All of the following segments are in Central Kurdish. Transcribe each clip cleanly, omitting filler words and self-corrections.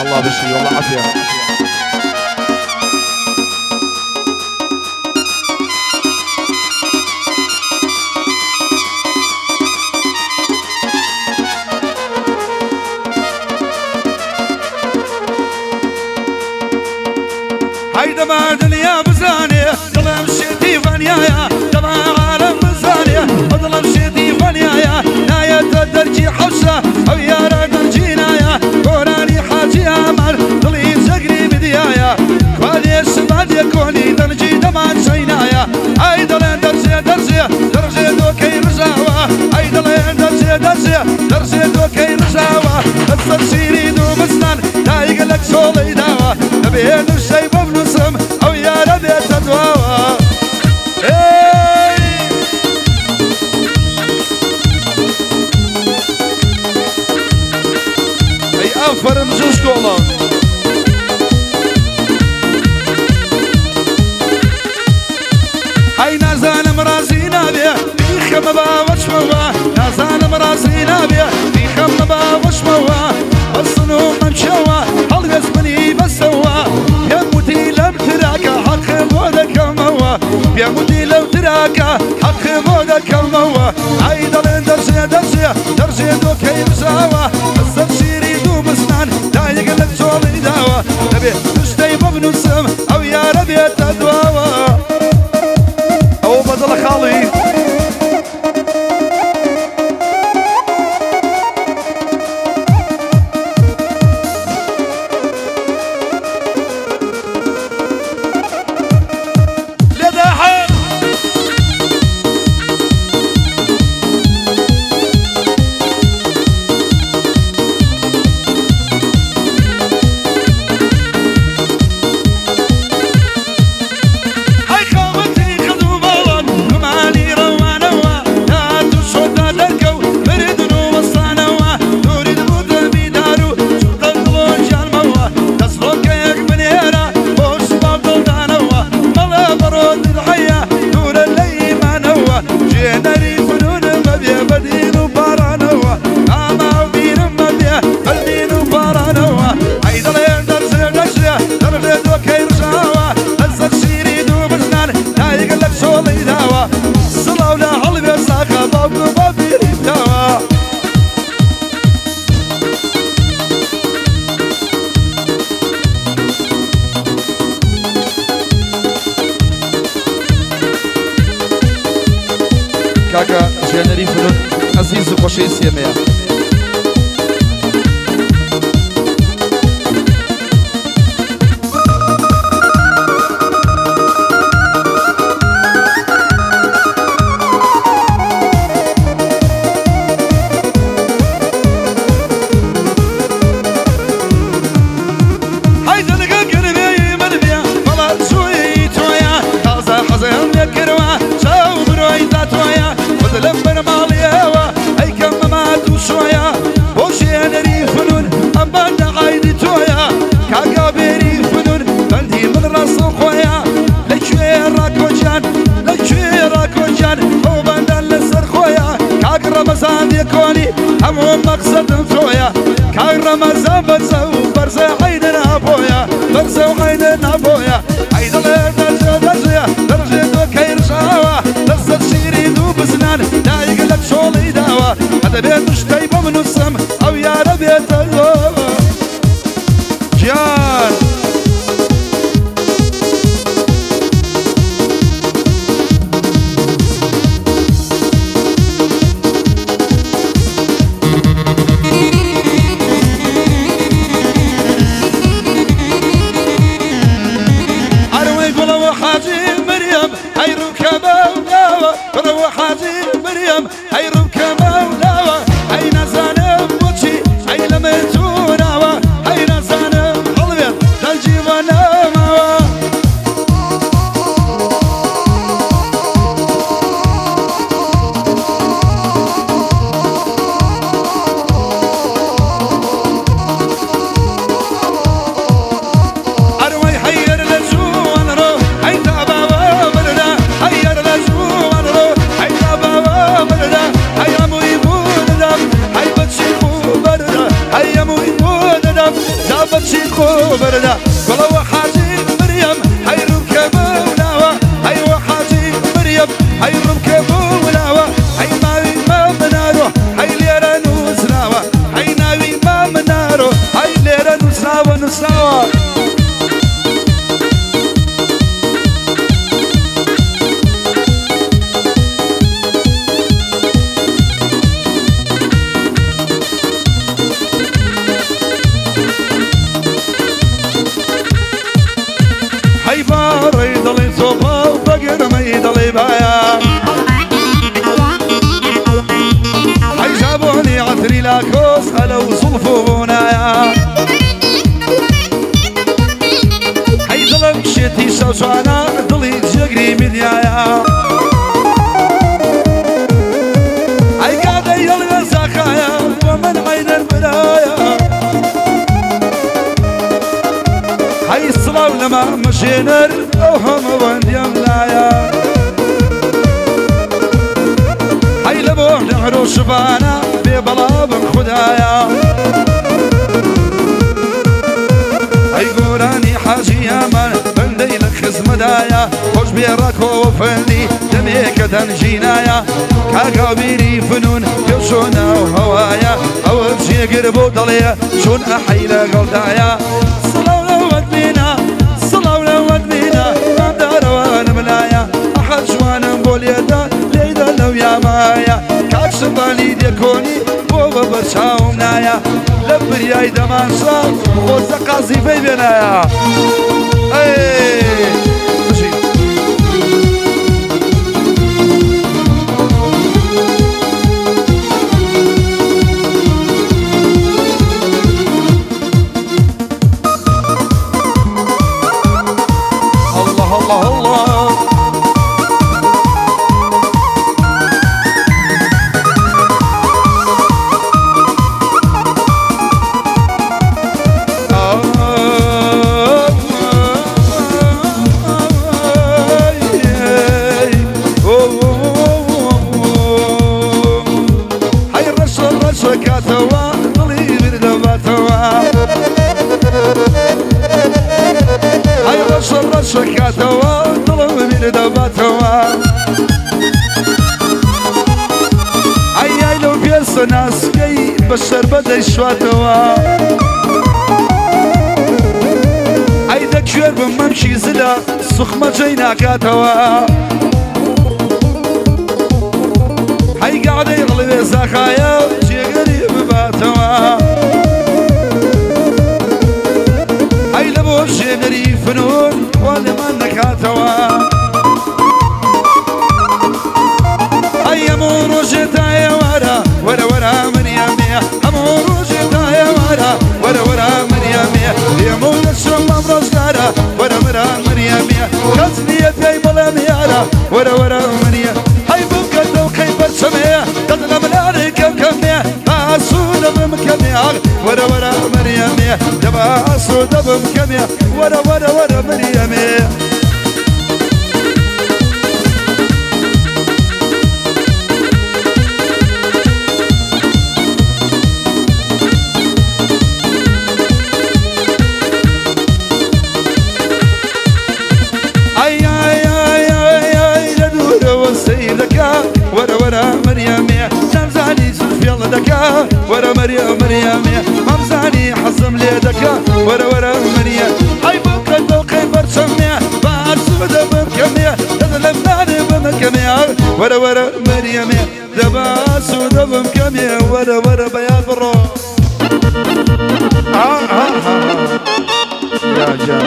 الله بشي والله عافية. هيدا ما دنيا بزاني ظلم شتي فانيايا دمع عالم بزاني ظلم شتي فانيايا نايا تدرجي حوشة أو يارا درجينايا قراني حاجي عمر ظلي زقري بديايا كواليش بعد يكوني درجي دمع شينايا أي دلين درجي درجي درجي دوكي رجاوة أي دلين درجي درجي درجي دوكي رجاوة بس شيري دو مسنان دايق لك شولي داوة نبي نشي ببنسم أو يا ربي تدواوة. أي أفرم زوج كولا هاي نازانم رازي نابي بيخم باوش موا نازانم رازي نابي بيخم باوش موا بصنو ممشوا هل مني بسوا يا مودي لم تراك حق بودك موا يا مودي لو تراك حق بودك موا عيد درجي درجي درجي دوكي بزاوا الزر شيري دو بسنان دايق لك شغلي داوا نبي تشتي ببنسم او يا ربي تدواوا او بدل خالي. کاکە ژێنەری فنون عەزیز و خۆشەویست ئێمەیە. رمضان يكوني همو مقصد فويا كاي رمضان برزو برزو عيدنا ابويا برزو عيدنا ابويا عيد درجة درجة درجة دوكي رشاوة لزت شيري دو بسنان دايق لك شولي داوة هذا بيت مشتي بمن السم او يا ربي تلوه جان. خۆ بەردا گوڵەوە حاجی مریم هەی ڕووبکە بەولاوە هەی وە حاجی مریم هەی ڕووبکە بەولاوە هەی ناوی مامنارۆ هەی لێرە نووسراوە هەی ناوی مامنارۆ هەی لێرە نووسراوە نووسراوە. هەی جابۆنی عەتری لاکۆس هەلە و زوڵف و بۆنایە هەی دڵم شێتی شەوچوانە دڵی جێگری میدیایە هەی گادەی هەڵوێ زاخایە بۆ من عەینەن برایە هەی سڵاو لەما مەژێنەر ئەو هەمەوەندیم لایە هەی لە بۆ نەهر و شبانە بێبەڵا بم خودایە هەی گۆرانی حاجی ئەمان بەندەی لە خزمەدایە خۆش بێ ڕاکۆوە فەندی دەمێکە دەنجینایە کاکا بیری فنون پێشۆ ناو هەوایە ئەوە جێگر بۆ دەڵێ چۆن ئەحەی لەگەڵدایە سڵاو لەوەت بینە سڵاو لەوەت بینە مامدارەوانم لایە ئەحەد جوانم بۆ لێدا لێیدا لەو یامایە کاک شبالی دێکۆنی بۆ بە بەرچاوم نایە لە بریای دەمانشا خۆزە قازی پێی بێنایە. ئەی بژی الله الله الله. هەی ڕەشە ڕەشەکاتەوە دڵم بیردەباتەوە ئەی ئای لەو پێسە ناسکەی بە شەربە دەیشواتەوە ئەی دەکوێر بم مەمکی زلە سوخمە جێی ناکاتەوە هەی گادەی ڕڵوێ زاخایە جێگەری بباتەوە هەی لە بۆ ژێنەری فنون وا لێمان نەکاتەوە هەی هەموو ڕۆژێ تایەوارە وەرە وەرە مریەمێ هەموو ڕۆژێ تایەوارە وەرە وەرە مریەمێ ئێمە و لەشم بەم ڕۆژگارە وەرە وەرە مریەمێ کەس نییە پێی بڵێم یارە وەرە وەرە مریە هەی بمکە دڵقەی بەرچەمێ دەت لە ملاری کەم کەمێ ئاسوو دەبم کەمێ وەرە وەرە مریەمێ دەبا ئاسوو دەبم کەمێ وەرە وەرە وەرە مریەمێ. ئەی ئای ئای ئای ئای لە دوورەوە سەیر دەکا وەرە وەرە مریەمێ نامزانی زولفێڵ دەکا وەرە مریە مریەمێ مامزانی حەزم لێ دەکا وەرە وەرە مریە هەی بمکە دڵقەی بەرچەمێ بە ئاسوو دەبم کەمێ دەت لە منارێ بمکەمێ وەرە وەرە مریەمێ دەبە ئاسوو دەبم کەمێ وەرە وەرە بەیاد بڕۆ. یا جا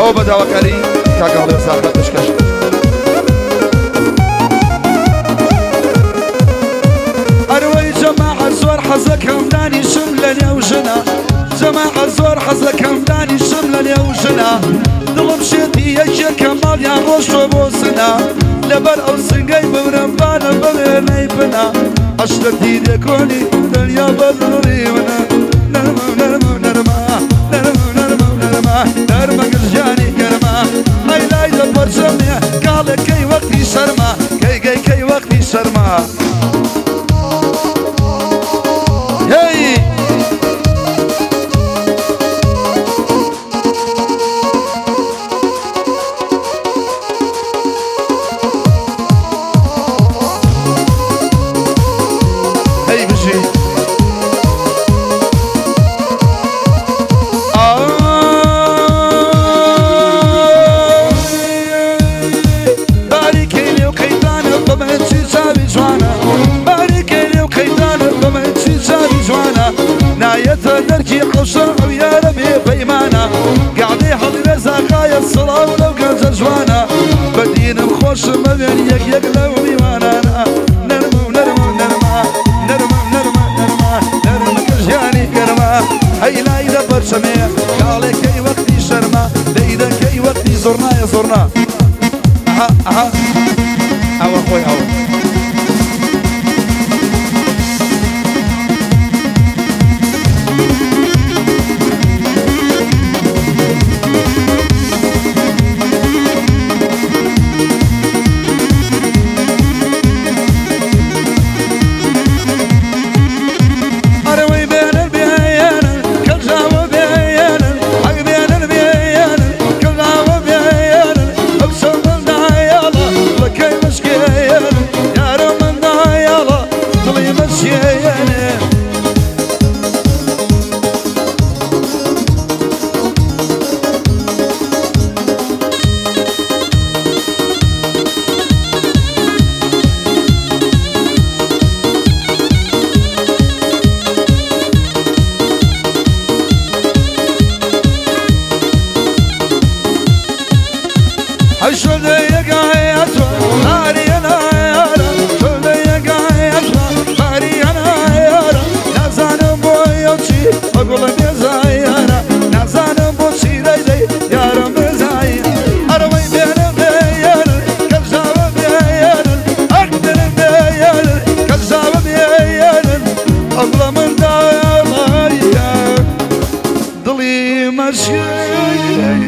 ئەوە بە داواکاری کاکە هەڵێ ساخە پێشکەش. ئەروەی جەماعە زۆر حەزەکەم دانیشم لەنێو ژنە، جەماعە زۆر حەزەکەم دانیشم لەنێو ژنە، دڵم شێتی یەکێکە ماڵیان ڕۆشتووە بۆ سنە، لەبەر ئەو سنگەی بمرم بانە بمێنەی بنە، عەشرەتی دێکۆنی دنیا بەدڵی منە. نەرمە و نەرمە و نەرمە، نەرمە و نەرمە و نەرمە، نەرمە گرژیانی گەرمە، ئەی لای دەپەرچم نییە کاڵێک کەی وەختی شەرمە، کەی گەی کەی وەختی شەرمە. هەی هەی بژی. باریکەی لێو قەیتانە بە من چی چاوی جوانە، باریکەی لێو قەیتانە بە من چی چاوی جوانە، نایەتە دەرکی حەوشە ئەو یارە بێ پەیمانە، گەعدەی هەڵوێ زاقایە سڵاو لەو گەنجە جوانە، بە دینم خۆشم مەوێن یەک یەک لەو میوانانە. نەرمە و نەرمە و نەرمە، نەرمە و نەرمە نەرمە، نەرمە ژیانی گەرمە، هەی لای دەپەرچەمێ کاڵێکەی وەختی شەرمە، لەیدەکەی وەختی زۆرنایە زۆرنا. ئەها ئەها ئەوە خۆی ئەوە. ئەرەوەی بێنن بێنن کەژاوە بێنن، ئەگ بێنن بێنن کەژاوە بێنن، ئەو سەمەندایەڵە لەکەی مشکێنن، یارە مندایەڵە دڵی مەشێنێ. نازانم بۆ چی ئەگوڵە بێزایانە، نازانم بۆ چی دەیدەی یارم بزایە. ئەرەوەی بێنم بێنن کەژاوە بێنن، ئەک بێنن بێنن کەژاوە بێنن، ئەگوڵە منداڵایە دڵی مەشێنێ.